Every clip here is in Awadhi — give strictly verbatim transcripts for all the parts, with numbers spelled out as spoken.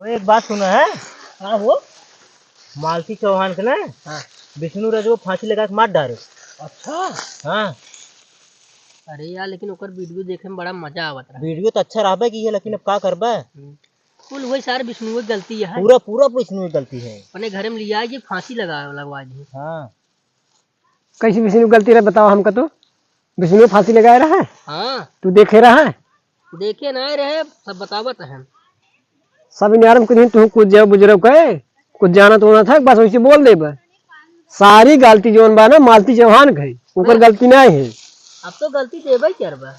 वो एक बात सुना है? हाँ हो। मालती चौहान के ना, हाँ। विष्णु राज वो फांसी लगा के मार डारे। अच्छा। हाँ। अरे यार, लेकिन ओकर वीडियो देखे में बड़ा मजा आवत रहा। वीडियो तो अच्छा रहबे की है, लेकिन अब का करबे? हम्म। कुल वही सारे विष्णु की गलती है। पूरा, पूरा विष्णु की गलती है। अपने घरे में लिया के फांसी लगा, लगवा दी। हाँ। कैसी विष्णु की गलती रहे, बताओ हमका तो। विष्णु फांसी लगाए रहा है? हाँ। तू देखे रहा है? देखे ना रहे, सब बतावत है। सब इनारम के दिन तू कुछ जाओ बुजुर्ग कहे, कुछ जाना तो ना था, बस वैसे बोल देबे। सारी गलती जौन बा ना मालती चौहान के है, ओकर हाँ। गलती नहीं है। अब तो गलती देबे करबा।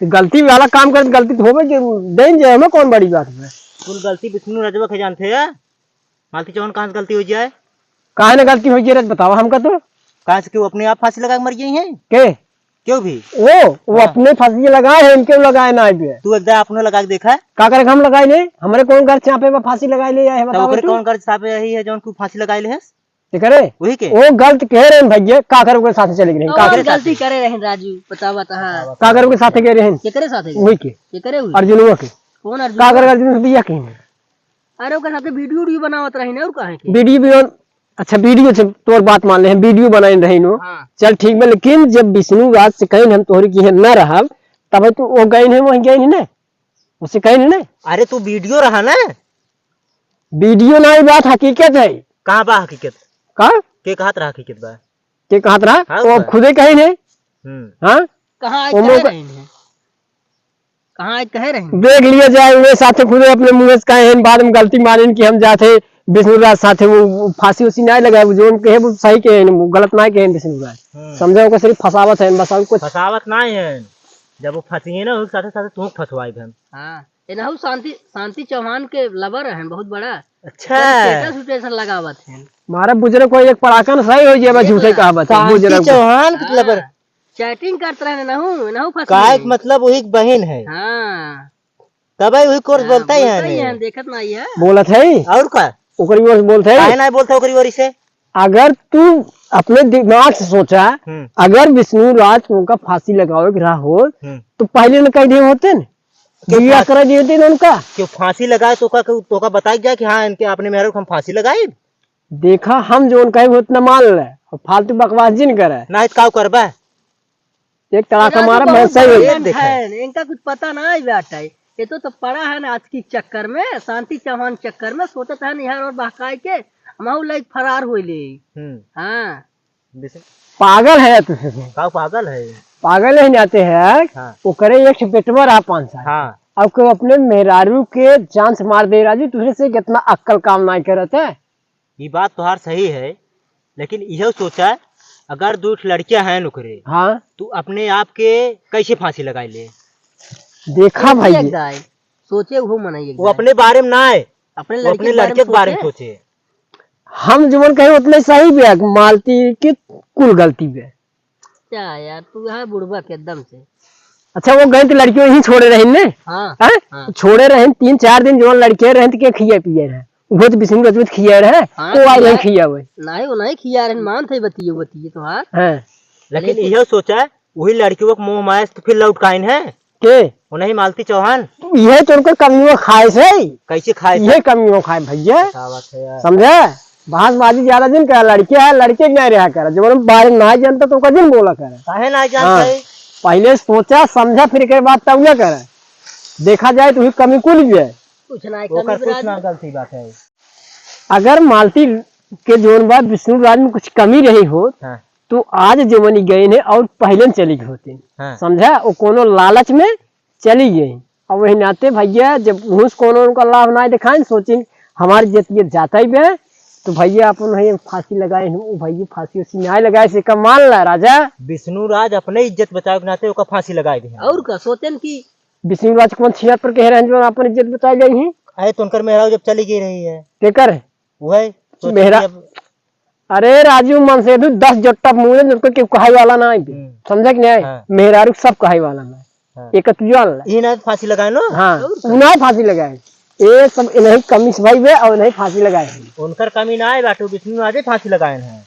गलती वाला काम करे तो गलती तो होबे के देन जाए, हमें कौन बड़ी बात है? कुल गलती विष्णु रजवा के जानते हैं। मालती चौहान कहाँ से गलती हो जाए? काहे ना गलती हो जाए रे, बतावा हमका तो। कहाँ से, क्यों अपने आप फांसी लगा के मर गई हैं? के? क्यों भी? वो, वो हाँ। अपने फांसी लगाए हैं, इनके लगाए ना आए भी है। तू एक दाए अपने लगा के देखा है? का करे हम लगाए ले? हमरे कौन घर चापे में फांसी लगाए ले आए हैं, तब बतावा ओकरे तू? कौन घर चापे यही है जौन तू फांसी लगाए ले है? के करे? वही के? वो गलत कह रहे हैं भैया, का करे ओकरे साथ चले गए, का कौन करे साथ गलती में? करे रहे हैं राजू? बतावा तो हाँ। का करे ओकरे साथ गए रहे हैं? के करे साथ गए? वही के? के करे हुई? अर्जुनवा के। कौन अर्जुन? का करे अर्जुन से बिया कहीं? अरे ओकर साथे वीडियो, वीडियो बनावत रही ना, और काहे के? वीडियो भी बन-, अच्छा, वीडियो से तोर बात मान ले, हम वीडियो बनाइन रही नो। हाँ। चल ठीक बा, लेकिन जब विष्णु राज से कहीं हम तोहरी की है ना रहब, तब तो वो गइन है, वहीं गइन है ना, उससे कहीं ना। अरे तू वीडियो रहा ना। वीडियो ना, ये बात हकीकत है। कहाँ बा हकीकत? का? के कहत रहा हकीकत बा? के कहत रहा? हाँ, वो बा। खुदे कहीं है। हम्म। हाँ? कहाँ आए वो कहे मौका रही है? कहाँ आए कहे रही? देख लिया जाए, उन्हें साथे खुदे अपने मुँह से कहे हैं, बाद में गलती मानें कि हम जाते विष्णु राज साथे, वो, वो फांसी उसी नहीं लगाए, वो जो हम कहे वो सही कहे हैं, वो गलत नहीं कहे हैं विष्णु राज। हम्म। समझे, उनको सिर्फ फंसावत है बस, और कुछ फंसावत नहीं है। जब वो फंसी है ना, उसके साथे साथे तुम फंसवाई हम। हाँ, ये ना हो शांति, शांति चौहान के लवर हैं बहुत बड़ा। अच्छा। स्टेटस उटेटस लगावत हैं। मारा बुजुर्ग कोई एक पड़ाका न सही हो जाए, बस ये झूठे बा। कहा बता, शांति बुजुर्ग को। चौहान के लवर। हाँ। चैटिंग करत रहे नहु, नहु फंसी। काय के मतलब वही के बहिन है। हाँ। तब वही कोर्स हाँ, बोलता ही है बोलता ही नहीं। है, देखत नहीं है। बोलत है। और का? ओकरी ओर से बोलत है। काहे नहीं बोलता ओकरी ओर से? अगर तू अपने दिमाग से सोचा, हम्म। अगर विष्णु राज को उनका फांसी लगावे के रहा हो, हम्म। तो पहले न कह दिए होते न? क्यों बिया फांस-, करा दिए होते न उनका। क्यों फांसी लगाए तो का, तो का बताई जाए कि हाँ, इनके अपने मेहरा को हम फांसी लगाए? देखा, हम जौन कहे उतना मान ले, और फालतू बकवास जिन करे। ना, तो का करबा? एक तड़ाका इनका मारा, तो मैं बहुत सही हो गया। Talent देखा। है, इनका कुछ पता ना है बेटा। ये तो, तो पड़ा है ना आज की चक्कर में, शांति चौहान चक्कर में, सोचत है निहार और बहकाए के, हम लाइक फरार हो ले। हम्म। हाँ। जैसे पागल है तू से। का पागल है? पागल है नाते है। हाँ। ओकरे एक ठे बेटवा रहा पाँच साल। हाँ। अब को अपने मेहरारू के जान से मार दे राजू, तुझे से कितना अक्कल काम ना करत है। ये बात तोहार सही है, लेकिन यह सोचा, अगर दो ठो लड़कियां हैं ओकरे, हाँ। तू अपने आप के कैसे फांसी लगाई ले? देखा सोचे भाई, एक दाई, सोचे वो मनई एक वो दाई। अपने बारे में ना है, अपने वो लड़के अपने के बारे लड़के में के बारे में सोचे। सोचे। हम जवन कहे उतने सही बे, मालती की कुल गलती बे। क्या यार, तू है बुढ़बा के एकदम से। अच्छा, वो गए तो लड़कियों ही छोड़े रहे ने? हाँ, हैं? हाँ। छोड़े रहे, तीन चार दिन जवन लड़के रहे तो के खिया पिए रहे? वो तो विष्णु रजपूत खिया रहे, हाँ, वो आए खिया। नहीं खिया हुए। नहीं, वो नहीं खिया रहे, मान थे बतिये, बतिये तो हाँ। हाँ। लेकिन लेकिन यह सोचा है, वही लड़कियों को मोह माया से तो फिर लौट काइन है। के? वो नहीं मालती चौहान। यह तो उनकर कमियों खाए से। कैसे खाए से? यह कमियों खाए भैया। क्या बात है यार। समझे? बहसबाजी ज्यादा दिन करा, लड़के है, लड़के के नहीं रहा करा। जब हम बारे में नहीं जानता तो ओकर दिन बोला करा। काहे नहीं जानता हाँ। है? पहले सोचा, समझा, फिर के बाद तब ना करा। देखा जाए तो ही कमी कुल भी है। कुछ ना है, ओकर कमी कुछ ना। गलती बात है। अगर मालती के जोन बा विष्णु राज में कुछ कमी रही हो, हाँ। तो आज जवन ई गइन है और पहले न चली गई होती। हाँ। समझा? वो कोनो लालच में चली गई। और वही नाते भैया जब घूस कोनो उनका लाभ ना दिखाए, सोचिन हमारी इज्जत ये जाता ही बे, तो भैया अपन वही फांसी लगाए हैं, वो भैया फांसी उसी ना लगाए से का मान ला राजा। विष्णु राज अपने इज्जत बचावे के नाते ओका फांसी लगाए दिहे। और का सोचन कि विष्णु राज कौन छिया पर कह रहे हैं जो अपन इज्जत बचाए गई हैं? अरे तो उनकर मेहरारू जब चली गई रही है। केकर? वही सोचे मेहरा-, कि अब अरे राजू मन से तू दस जोट्टा मुड़े, उनको क्यों कहाई वाला ना आई। हम्म। समझा कि नहीं? हाँ। मेहरारू सब कहाई वाला ना। हाँ। एक तू जान ले। ये ना फांसी लगाए नो? हाँ, और उ ना फांसी लगाए। ये सब इन्हीं कमी से भाई बे और इन्हीं फांसी लगाए हैं। उनकर कमी ना है बाटू, विष्णु राजे फांसी लगाए हैं।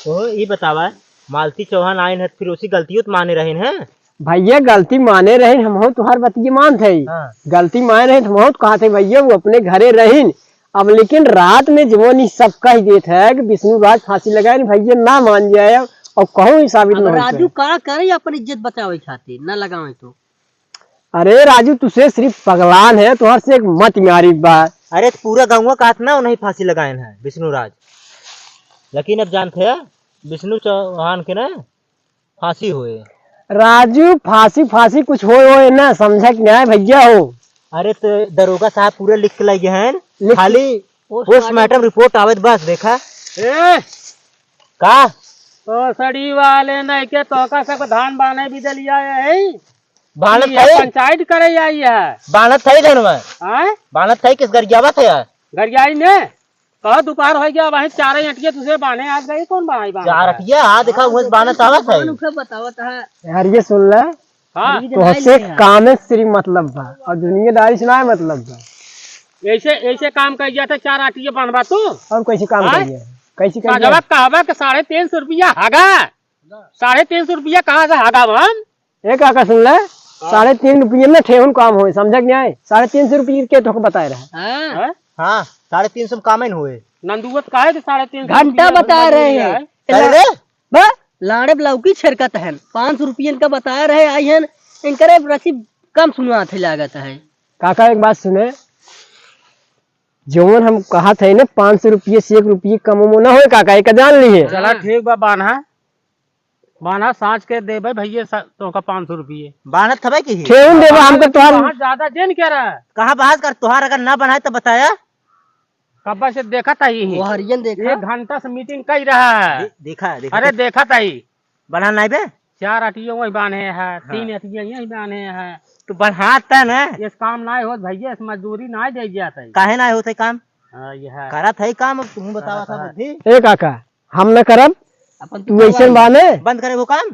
तो ये बतावा, मालती चौहान आइन है, फिर उसी गलतियों तो माने रहे हैं। भइया, गलती माने रहिन, हमहू तुहार बतिया मानत हई। हाँ। गलती माने रहिन, हमहू कहत हई भइया, उ अपने घरे रहिन। अब लेकिन रात में जवन ई सब कहि देत है कि विष्णु राज फांसी लगाइन, भइया ना मान जाए, अउर कहूँ ही साबित अब न होइ राजू पाए। का करे अपन इज्जत बचावे खातिर, ना लगावे तो। अरे राजू, तू से सिर्फ पगलान है, तुहार से एक मत यारी बा। अरे, पूरा गउँवा कहत ना उन्हीं फांसी लगाइन है विष्णु राज, लेकिन अब जानत है विष्णु चौहान के ना फांसी होए। राजू, फांसी, फांसी कुछ होए, होए ना, समझा कि नाहीं भइया हो? अरे, तो दरोगा साहब पूरा लिख के लइ गए हैं, लिख के खाली postmortem report आवत बस, देखा। ए! का? तो सड़ी वाले नहीं के तोका सब धान बाने भी दे लिया है। बानत ये है? पंचायत करे आई है। बानत है धनवा। हाँ? बानत है किस गरियावत है? गरियाई ने? कहो दोपहर हो गया, वहीं चार अटिया तुझे बाने आ गई, कौन बाई बाने? चार अटिया, हाँ, देखा, हाँ, वही बानत आवत है। दुकान उठे बतावत है। यार, ये सुन ले। हाँ। तो हसे कामे से सिर्फ मतलब बा, और दुनियादारी से ना मतलब बा। ऐसे, ऐसे काम कर गया था, चार अटिया बानबा तू? और कैसे काम हाँ? कर गया? कैसे कर गया? साजवा कहबा के साढ़े तीन सौ रुपया हगा। साढ़े तीन सौ रुपया कहाँ से हगा हम? ए काका, सुन ले, हाँ। साढ़े तीन रुपये में ठेहुन काम होए, समझा कि नाहीं? साढ़े तीन सौ रुपये के तोहके बताए रहा। हाँ। हाँ? हाँ, साढ़े तीन सौ में कामे न होए। नंदुआ त काहे के साढ़े तीन सौ घंटा रुपया बताए रहे हैं। है? अरे रे। बा, लाड़े लौकी छिड़कत हैं, पाँच सौ रुपये इनका बताए रहे, आई हैं, इनकरे रसीद कम सुनवात है लागत है। काका, एक बात सुने, जवन हम कहत है ना, पाँच सौ रुपये से एक रुपये कम उम ना होए काका, एक जान ली है। चला ठीक बा, बान्हा। बान्हा साँझ के देबे भइया सा-, तोहका पाँच सौ रुपये। बान्हत हबे की ही? ठेहुन देबा हमके तोहार। बान्हा ज्यादा जे न कह रहा है। कहाँ बहस कर, तोहार अगर ना बनाए तो बताया। कब्बा से देखत आई ही। वो हरियन देखा। एक घंटा से meeting कई रहा है। दे-, देखा, देखा, अरे देखा। देखत आई। बना नाई बे? चार अटियो वही बान्हे है, हाँ। तीन अटियो यही बान्हे है। तो बढ़ाता ना। इस काम नाई होत भइया, इस मजदूरी नाई दे जात है। काहे नाई होत है काम? हाँ, ये है। करत है काम, अब तुम बतावा करत था है। बुद्धि। ए काका, हम न करब, अपन तू तू ऐसे करवाई। बाने। बंद करे वो काम।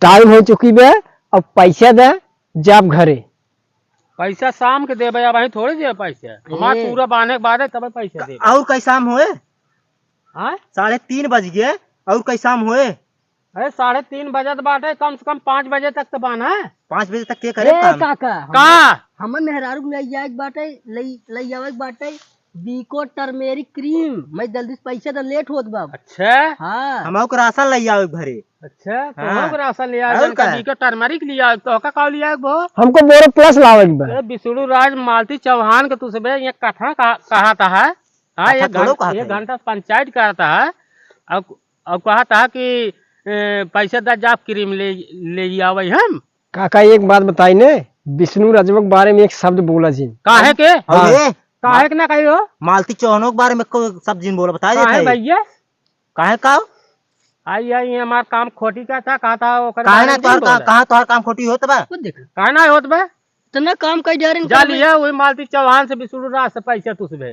Time हो चुकी बे, अब पैसा दे, जाब घरे। पैसा शाम के देबे, अब अहीं थोड़े देबे पैसा। हमार ए। पूरा बान्हे के बाद है, तबे पैसा का-, देबे। और कई शाम होए? हाँ? साढ़े तीन बज गए, और कई शाम होए? अरे, साढ़े तीन बजत बाटे, कम से कम पाँच बजे तक तो बान्हा। पाँच बजे तक के करे ए, काम? काका, हम-, का? हमर मेहरारू के लइ जाए के बाटे, लइ, लइ आवे के बाटे, Biko turmeric cream, मैं जल्दी से पैसा दे, late होत बा। अच्छा। हाँ। हम ओकर राशन लइ आवे घरे। अच्छा, तो हाँ। ओकर राशन ले आवे, और का? Biko turmeric ले आवे, तो का, का ले आवे वो? हमको Boro Plus लावे के बा। ए, विष्णु राज मालती चौहान के तुझसे बे, ये कथा का, कहा था है? हाँ, कथा एक थोड़ो घं-, कहा एक था। घंटा पंचायत करता है, और, और कहा था कि, ए, पैसा दे, जाब cream ले, ले आवे हम। काका, एक बात बताई ने, विष्णु रजवा के बारे में एक शब्द बोला जिन। काहे के? हाँ। अरे, काहे के ना कही हो? मालती चौहानो के बारे में को शब्द जिन बोला, बताई काहे देते। भैया? काहे का? आई, आई, ये हमार काम खोटी का था, कहा था, ओकर काहे बारे ना में तोहर जिन का, बोला। कहाँ तोहर काम खोटी होत बा? खुद देख। काहे ना होत बा? इतना काम कई जा रहे हैं, जा काम में। लिया, वही मालती चौहान से विष्णु राज से पैसा तुझसे बे।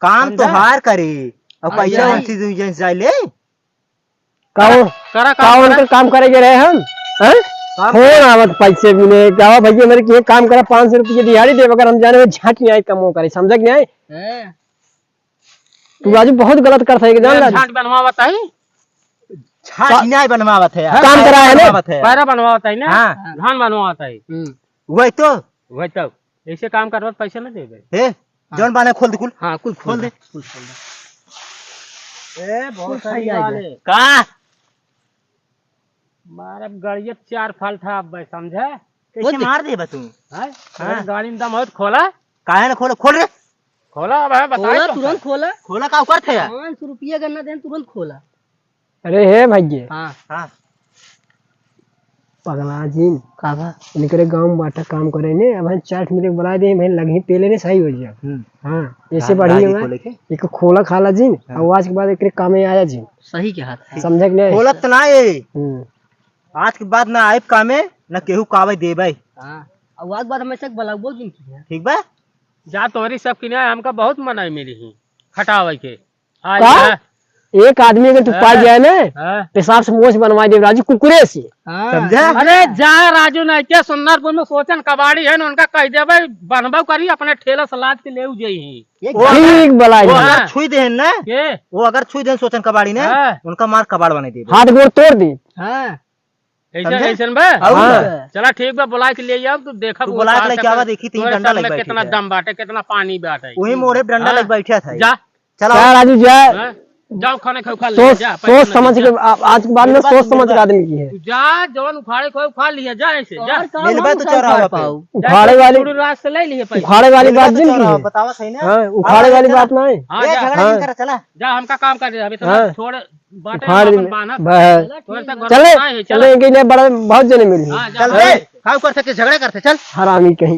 काम समझा? तोहार करी, और हाँ, पैसा यही। उनसे, उनसे जाए ले। काओ, करा, काओ काम उनकर करा। काम करे के रहे हम, हैं? काम फोन करा। आवत पैसे मिले, गावा भैया मेरे के काम करा, पाँच सौ रुपये दिहाड़ी देब, अगर हम जाने में झाट नहीं आए, कमो करे, समझा कि नहीं? हैं? तू राजू बहुत गलत करत है, जान ए, राजू। झाट बनवावत है? झाट का-, नहीं बनवावत है, काम करा है ना? बनवावत है। पैरा बनवावत है ना? हाँ। धान बनवावत है। हम्म। वही तो। वही तो। ऐसे काम करवात पैसा ना देबे। हे, हाँ। जौन बाने खोल दे कुल। हाँ, कुल खोल खोल दे। दे। कुल खोल दे। ए, बहुत कुल सही खाई वाले। आएगा। का? मारब गड़िया चार फाल था अब, समझे? कैसे बोल दे। मार देबा तू? हैं? हाँ। अरे गाड़ी में दम हो तो खोला। काहे ना खोला? खोल रे। खोला अब, है, बताए खोला, तो तुरंत है। खोला। खोला का ऊपर थे यार? पाँच सौ रुपया अगर ना देन, तुरंत खोला। अरे हे भैया। हाँ। हाँ। पगला जिन। का बा? इनकरे गाँव में बाटा काम करे ने, अब हम चाट मिले के बुलाए दे, भाई लगी पेले ने सही हो जाए। हम्म। हाँ, ऐसे हाँ, बढ़िया गाड़ी बा। खोले के। एक खोला खाला जिन, हाँ। और आज के बाद एकरे कामे आया जिन। सही कहा था। समझे कि नहीं? खोलत ना ये। हम्म। आज के बाद ना आइब कामे, ना केहू कावे देबै। हाँ। और आज के बाद हमेशा के बुलाबो जिन की है। ठीक बा? जा तोहरी सब किने हमका बहुत मनाई मिली ही, खटावे के। हाँ, का? ये है। एक आदमी अगर तू हाँ, पा जाए ना, हाँ। पेशाब से मोछ बनवा दे राजू कुकुरे से। हाँ। समझा? अरे जा राजू, नहीं के सुंदरपुर में सोचन कबाड़ी है ना, उनका कह देबे, बनबो करी, अपने ठेला से लाद के ले जाई ही। ये वो अगर, ठीक बलाई वो है। अगर हाँ। छुई देहन ना, के? वो अगर छुई देहन सोचन कबाड़ी ने, हाँ। उनका मार कबाड़ बना देबे। हाथ गोड़ तोड़ दे। हाँ। ऐसे, समझे? ऐसन बा? और हाँ। का? चला ठीक बा, बुलाइ के ले आवा, तू देखा तू वो बुलाइ के लेके आवा, देखी, तीन तोरे डंडा सब में लेके कितना बैठी है। दम बाटे, कितना पानी बाटे। वही मोड़े डंडा हाँ। लेके बैठा था। जा। चला। जा राजू, जा। हाँ? जाओ खाना खाओ, खा ले, सोच, जा, सोच पैसा समझ ले, के, जा। आ-, आज के बाद में मेरे पास सोच समझ के मेरे आदमी की है। तू जा, जवन उखाड़े खाओ, खा लिया, जा ऐसे, जा। और कौन मिलबा हम तो उखाड़ चौराहा पे। पाऊ? जा उखाड़े ऐसे वाली गुड़ राज से ले लिए पैसा। उखाड़े वाली मिलबा बात तो जिन की चौराहा, है। बतावा सही ना। हाँ, उखाड़े हाँ, वाली चला। बात ना है। हाँ, ए, जा। झगड़ा हाँ। नहीं करा, चला। जा, हमका काम कर दे, अभी तो हाँ। छोड़, बाटे उखाड़ अपन दे, बान्हा। बस। तोरे से चले, गलत ना है, चला। चले, इनके लिए बड़ा बहुत जने मिली। हाँ, जा, चल हाँ। दे, खाओ कर सके, झगड़ा करते, चल। हरामी कहीं।